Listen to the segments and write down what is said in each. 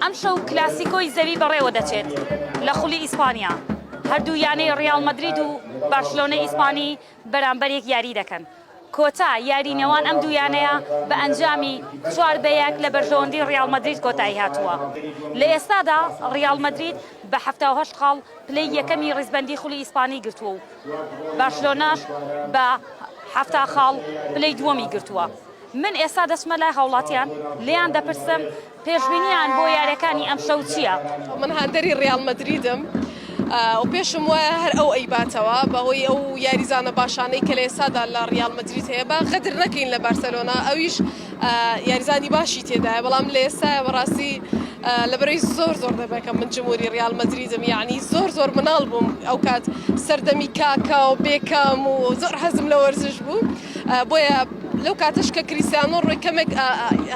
ئەمشەو کلاسیکۆی زەوی بەڕێوە دەچێت لە خولی ئیسپانیا، هەردوو یانەی ڕیاڵ مەدرید و بارسلۆنەی ئیسپانی بەرامبەر یەک یاری دەکەن، کۆتا یاری نێوان ئەم دوو یانەیە بە ئەنجامی چوار بە یەک لە بەرژەوەندی ڕیاڵ مەدرید کۆتایی هاتووە، لە ئێستادا ڕیاڵ مەدرید بە 78 خاڵ پلەی یەکەمی ڕیزبەندی خولی ئیسپانی گرتووە و بارسلۆناش بە 70 خاڵ پلەی دووەمی گرتووە. من ئێستا دەچمە لای هاوڵاتیان لێیان دەپرسم پێشبینیان بۆ یاریەکانی ئەمشەو چییە؟ من هاندەری ڕیاڵ مەدریدم و پێشم وایە هەر ئەو ئەیباتەوە بەهۆی ئەو یاریزانە باشانەی کە لە ئێستادا لە ڕیاڵ مەدرید هەیە با غەدر نەکەین لە بارسەلۆنا ئەویش یاریزانی باشی تێدایە بەڵام لە ئێستایا بەڕاستی لەبەرەی زۆر زۆر دەبێکە من جمهوری ڕیاڵ مەدریدم یعنی زۆر زۆر مناڵ بووم ئەو کات سەردەمی کاکا و بێکام و زۆر حەزم لە وەرزش بوو بۆیە لەو کاتەش کە کریستیانۆ ڕۆی کەمێک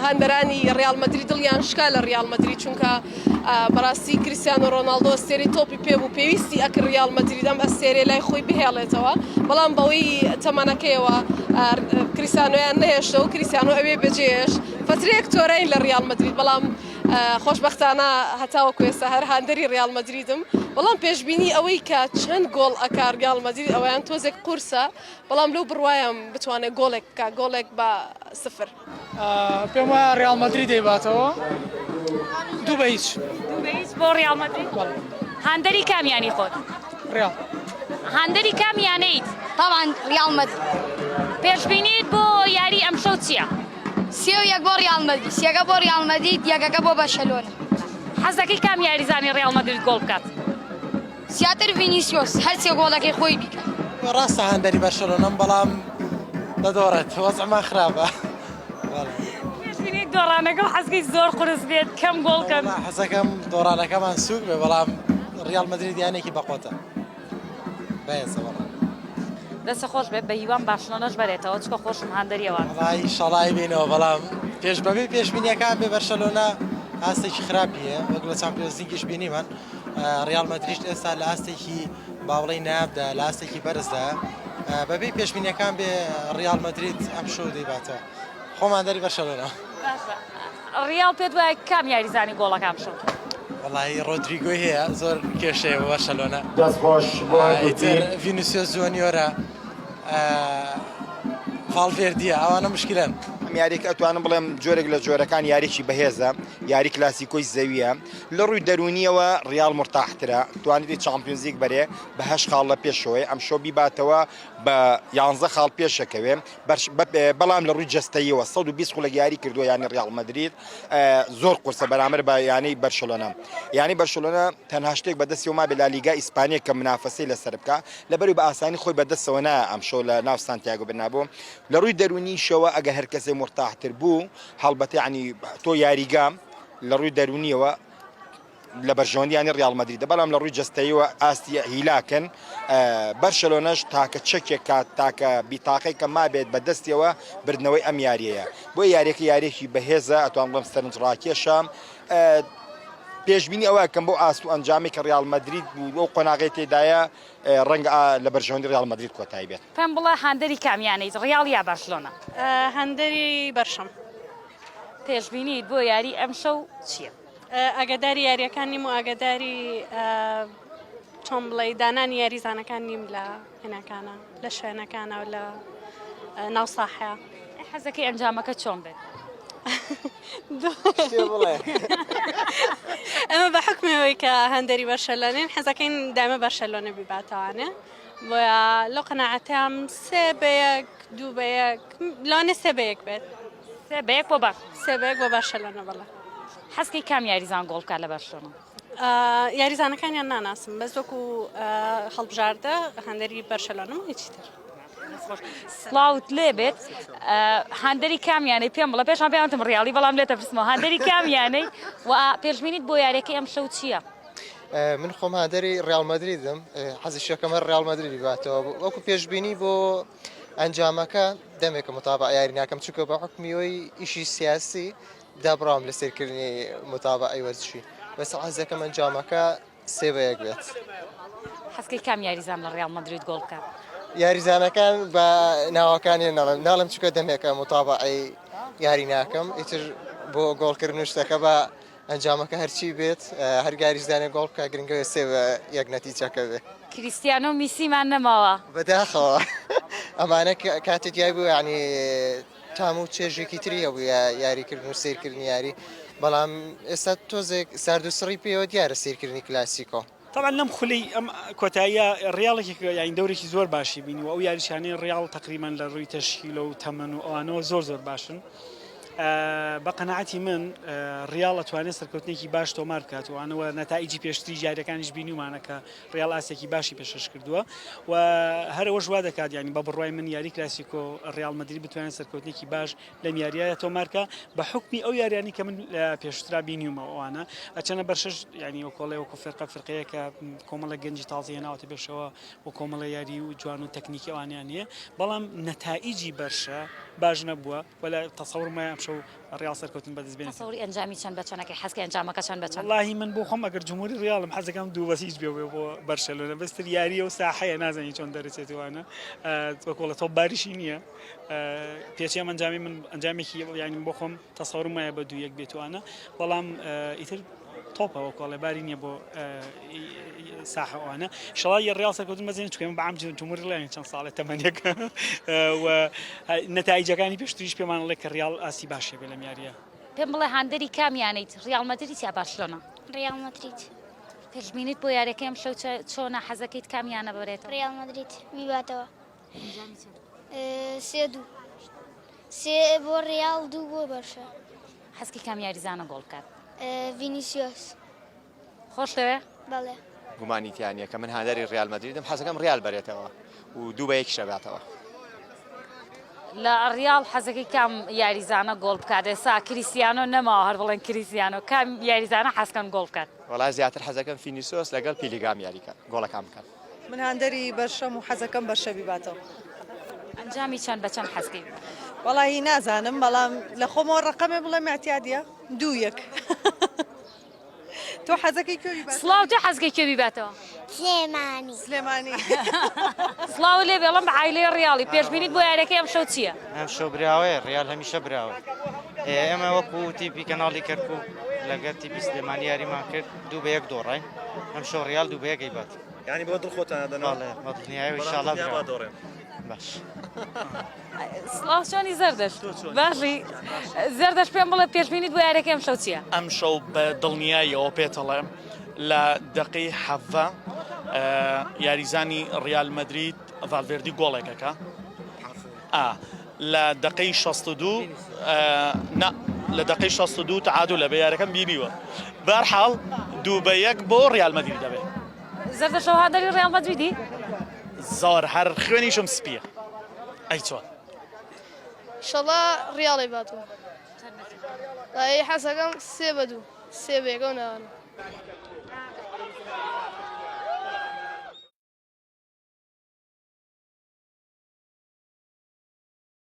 هاندەرانی ڕیال مەدرید دڵیان شکا لە ڕیال مەدرید چونکە بەڕاستی کریستیانۆ ڕۆناڵدۆ ئەستێرەی تۆپی پێ بوو پێویستی ئەکرد ڕیال مەدرید ئەم ئەستێرەیە لای خۆی بهێڵێتەوە بەڵام بەوەی تەمەنەکەیەوە کریستیانۆیان نەهێشتەوە کریستیانۆ ئەوێ بەجێهێشت فترەیەک تۆراین لە ڕیال مەدرید بەڵام خۆشبەختانە هەتاوەکو ئێستا هەر هاندەری ڕیال مەدریدم بەڵام پێشبینی ئەوەی کە چەند گۆڵ ئەکا ڕیال مەدرید ئەویان تۆزێک قورسە بەڵام لەو بڕوایەم بتوانێت گۆڵێک بکات گۆڵێک بە سفر. پێم وایە ڕیاڵ مەدرید دەیباتەوە دوو بە هیچ. دوو بە هیچ بۆ ڕیاڵ مەدرید؟ بەڵێ. هاندەری کام یانی خۆت؟ ڕیاڵ. هاندەری کام یانەیت؟ تەبعەن ڕیاڵ مەدرید. پێشبینیت بۆ یاری ئەمشەو چییە؟ سێ و یەک بۆ ڕیاڵ مەدرید سێکە بۆ ڕیاڵ مەدرید یەکەکە بۆ بەرشەلۆنە. حەز دەکەی کام یاریزانی ڕیاڵ مەدرید گۆڵ بکات؟ زیاتر ڤینیسیۆس هەر سێ گۆڵەکەی خۆی بیکات. ڕاستە هاندەری بەرشەلۆنەم بەڵام دەدۆڕێت وەزعمان خراپە. پێشبینی دۆڕانەکەم حەزکەی زۆر قورس بێت کەم گۆڵ کەن. حەزەکەم دۆڕانەکەمان سووک بێ بەڵام ڕیاڵ مەدرید یانێکی بەقوەتە بەهێزە بەڵام. دەست خۆش بێت بە هیوام بارسلۆنەش بەرێتەوە چکە خۆشم هاندەری ئەوان. وەڵا ئیشەڵا ئەیبەینەوە بەڵام پێش بەبێ پێشبینیەکان بێ بەرشەلۆنە ئاستێکی خراپی هەیە وەک لە چامپیۆنزلیگیش بینیمان ڕیاڵ مەدرید ئێستا لە ئاستێکی با بڵێین نایابدا لە ئاستێکی بەرزدا بەبێ پێشبینیەکان بێ ڕیاڵ مەدرید ئەم شەو دەیباتەوە خۆمان دەری بەرشەلۆنە. باشە ڕیاڵ پێت وایە کام یاریزانی گۆڵەکان بشەو؟ وەڵی ڕۆدریگۆی هەیە زۆر کێشەیە بۆ بەرشەلۆنە دەست خۆش بۆ ئیتر ڤینیسیۆس جۆنیۆرە ڤاڵڤێردیە ئەوانە مشکلەن. ئەم یاریەکە ئەتوانم بڵێم جۆرێک لە جۆرەکان یاریی بەهێزە یاری کلاسیکۆی زەویە لە ڕووی دەروونیەوە ڕیاڵ مورتاحترە توانیتی چامپیۆنزلیگ بەرێ بە هەشت خاڵ لە پێشەوەی ئەمشەو بیباتەوە بە یانزە خاڵ پێشەکەوێ بەڵام لە ڕووی جەستەیەوە 120 خولەک یاری کردووە یانی ڕیاڵ مەدرید زۆر قورسە بەرامبەر بە یانەی بەرشلۆنە یانی بەرشلۆنە تەنها شتێک بەدەستیەوە مابێ لالیگا ئیسپانیە کە منافەسەی لەسەر بکە لەبەری بە ئاسانی خۆی بەدەستەوە نایە ئەمشەو لە ناو سانتیاگۆ برنابۆ لە ڕووی دەروونیشەوە ئەگەر هەر کەسێ مورتاحتر بوو هەڵبەتە یانی تۆ یاریگا لە ڕووی دەروونیەوە لە بەرژەوەندی یانی ڕیاڵ مەدریدە بەڵام لە ڕووی جەستەیەوە ئاستی هیلاکن بەرشەلۆنەش تاکە چەکێک کات تاکە بیتاقەی کە مابێت بە دەستیەوە بردنەوەی ئەم یاریەیە بۆ یاریەکە یاریەکی بەهێزە ئەتوان بڵێم سەرنج ڕاکێشە پێشبینی ئەوە کەم بۆ ئاست و ئەنجامی کە ڕیاڵ مەدرید بوو ئەو قۆناغی تێدایە ڕەنگە لە بەرژەوەندی ڕیاڵ مەدرید کۆتایی بێت. پێم بڵێ هاندەری کام یانەیت ڕیاڵ یا بەرشلۆنە؟ هاندەری بەرشەم. پێشبینیت بۆ یاری ئەمشەو چییە؟ ئاگاداری یاریەکان نیم و ئاگاداری چۆن بڵێ دانانی یاریزانەکان نیم لە هێناکانە لە شوێنەکانە و لە ناو ساحەیە. حەزەکەی ئەنجامەکە چۆن بێت؟ ئەمە بە حکمەوەی کە هەندەری بەرشەلۆنین حەزەکەین دامە بەرشەلۆنە بیباتەوانێ بۆیە لەو قەناعەتام سێ بە یەک دوو بە یەک لەوانێ سێ بە یەک بێت سێ بە یەک بۆ بەر سێ بە یەک بۆ بەرشەلۆنە بەڵێ. حەزکەی کام یاریزان گۆڵ بکات لە بەرشلۆنە؟ یاریزانەکانیان ناناسم بەس وەکو هەڵبژاردە هاندەری بەرشەلۆنەم و هیچی تر. سڵاوت لێ بێت هاندەری کام یانەی پێم بڵێ پێشان پێیان وتم ڕیاڵی بەڵام لێتە پرسمەوە هاندەری کام یانەی و پێشبینیت بۆ یاریەکەی ئەمشەو چییە؟ من خۆم هاندەری ڕیاڵ مەدریدم حەزیشەکەم هەر ڕیاڵ مەدریدی باتەوە وەکو پێشبینی بۆ ئەنجامەکە دەمێکە متابع یاری ناکەم چونکە بە حکمیەوەی ئیشی سیاسی دابڕاوم لە سێرکردنی متابعی وەرزشی بەس حەزەکەم ئەنجامەکە سێ بە یەک بێت. حەزکەی کام یاریزان لە ڕیاڵ مەدرید گۆڵ بکات؟ یاریزانەکان بە ناوەکانیان ناڵێم ناڵێم چونکە دەمێکە متابعەی یاری ناکەم ئیتر بۆ گۆڵکردن و شتەکە بە ئەنجامەکە هەرچی بێت هەر گاریزانێ گۆڵ بکە گرنگە سێ بە یەک نەتیجەکە بێ. کریستیانۆ و میسیمان نەماوە. بەداخەوە ئەمانە کاتێک دیار بوو یعنی تام و چێژێکی تری هەبوو یاریکردن و سیرکردنی یاری بەڵام ئێستا تۆزێک سارد و سڕی پێوە دیارە سیرکردنی کلاسیکۆ. تەبعەن لەم خولەی ئەم کۆتاییە ڕیاڵ یەکێک یانی دەورێکی زۆر باشی بینی و ئەو یاریچانەی ڕیاڵ تقریبان لە ڕووی تەشکیلە و تەمەن و ئەوانەوە زۆر زۆر باشن بە قەنەعەتی من ڕیاڵ ئەتوانێت سەرکەوتنێکی باش تۆمار بکات و ئەوانەوە نەتائیجی پێشتری یاریەکانیش بینیومانە کە ڕیاڵ ئاستێکی باشی پێشکەش کردووە و هەرەوەش وا دەکات ینی بە بڕوای من یاری کلاسیکۆ ڕیاڵ مەدرید بتوانێت سەرکەوتنێکی باش لەم یاریە تۆمارکە بە حوکمی ئەو یاریانی کە من لە پێشترا بینیومە ئەوانە ئەچەنە بەرشەش ینی وەکۆڵێ وەکو فرقە فرقەیە کە کۆمەڵە گەنجی تازە هێناوەتە پێشەوە و کۆمەڵە یاری و جوان و تەکنیکی ئەوانیان هەیە بەڵام نەتائیجی بەرشە باش نەبووە ولا تەسەور مای ئەمشەو ڕیاڵ سەرکەوتن بەدەست بێنێت. تەسەوری ئەنجامی چەند بە چەنەکەی حەزکەی ئەنجامەکە چەند بە چەند؟ وەڵاهی من بۆ خۆم ئەگەر جمهوری ڕیاڵم حەزەکەم دوو بەس هیچ بێ بۆ بەرشەلۆنە بەستر یاریە و ساحەیە نازانی چۆن دەرەچێتوانە وەکۆڵە تۆپ باریشی نییە پێچی ئەم ئەنجامی من ئەنجامێکی یانی بۆ خۆم تەسەورم وایە بە دوو یەک بێتوانە بەڵام ئیتر تۆپە وەکۆڵێ باری نییە بۆ ساحە ئەوانە شڵا یە ڕیاڵ سەرکەوتن بەزێن چکەم بە عام جمهوری ڕیاڵ چەند ساڵێ تەمەنێک و نەتایجەکانی پێشتریش پێمان ئەڵێ کە ڕیاڵ ئاستی باشێ بێ لەم یاریە. پێم بڵێ هاندەری کام یانەیت ڕیاڵ مەدریت یا بارسلۆنا؟ ڕیاڵ مەدرید. پێشبینیت بۆ یاریەکەی ئەمشەو چۆنە حەزەکەیت کام یانە ببرێتەوە؟ ڕیاڵ مەدرید میباتەوە. سێ دوو سێ بۆ ڕیاڵ دوو بۆ بەرشە. حەزکی کام یاریزانە گۆڵ بکات؟ ڤینیسیۆس. خۆش دەوێ؟ بەڵێ. گومانی تیا نییە کە من هاندەری ڕیال مەدریدم حەزەکەم ڕیال بەرێتەوە و دوو بە یەکیش ئەباتەوە. لە ڕیاڵ حەزەکەی کام یاریزانە گۆڵ بکات ئێستا کریستیانۆ نەماوە هەر بڵێن کریستیانۆ کام یاریزانە حەزکەن گۆڵ بکات؟ وەڵا زیاتر حەزەکەم فینیسۆس لەگەڵ پیلیگام یاریکەن گۆڵەکان بکەن. من هاندەری بەرشەم و حەزەکەم بەرشە بیباتەوە. ئەنجامی چەند بە چەند حەزکەی؟ وەڵاهی نازانم بەڵام لە خۆمەوە ڕەقەمێ بڵێم ئیعتیادیە دوو یەک. تۆ حەزەکەی کوێ بیباتەوە؟ سڵاو تۆ حەزکەی کوێ بیباتەوە؟ سلێمانی. سلێمانی. سڵاو لێ بێڵم بە عایلەی ڕیاڵی پێشبینیت بۆ یاریەکەی ئەمشەو چییە؟ ئەمشەو براوەیە ڕیال هەمیشە براوە ئێمە وەکو تیپی کەناڵی کەرکوک لەگەر تیپی سلێمانی یاریمان کرد دوو بە یەک دۆڕاین ئەمشەو ڕیال دوو بە یەک ئەیبات. یانی بۆ دڵ خۆتان ئەدەنەوە؟ بەڵێ بە دڵنیایەوە ئیشاڵا بەڵام دڵنیا با براوە. دۆڕێن. باش. سڵاو چۆنی زەردەشت باشی زەردەشت پێم بڵێ پێشبینیت بۆ یاریەکەی ئەمشەو چییە؟ ئەمشەو بە دڵنیاییەوە پێتەڵێم لە دەقەی حەڤە یاریزانی ڕیال مەدرید ڤالڤێردی گۆڵێکەکە ئا لە دەقەی 62 نا لە دەقەی 62 تعادل بە یارەکەم بینیوە بەرحاڵ دوو بە یەک بۆ ڕیال مەدرید دەبێت. زەردە شەو هاندەری ڕیال مەدریدی؟ زۆر هەر خوێنیشم سپیە ئەی چۆن؟ ئیشەڵا ڕیاڵ ئەیباتەوە. ئەی حەزەکەم سێ بە دوو سێ بە یەک ئەو ناوانە.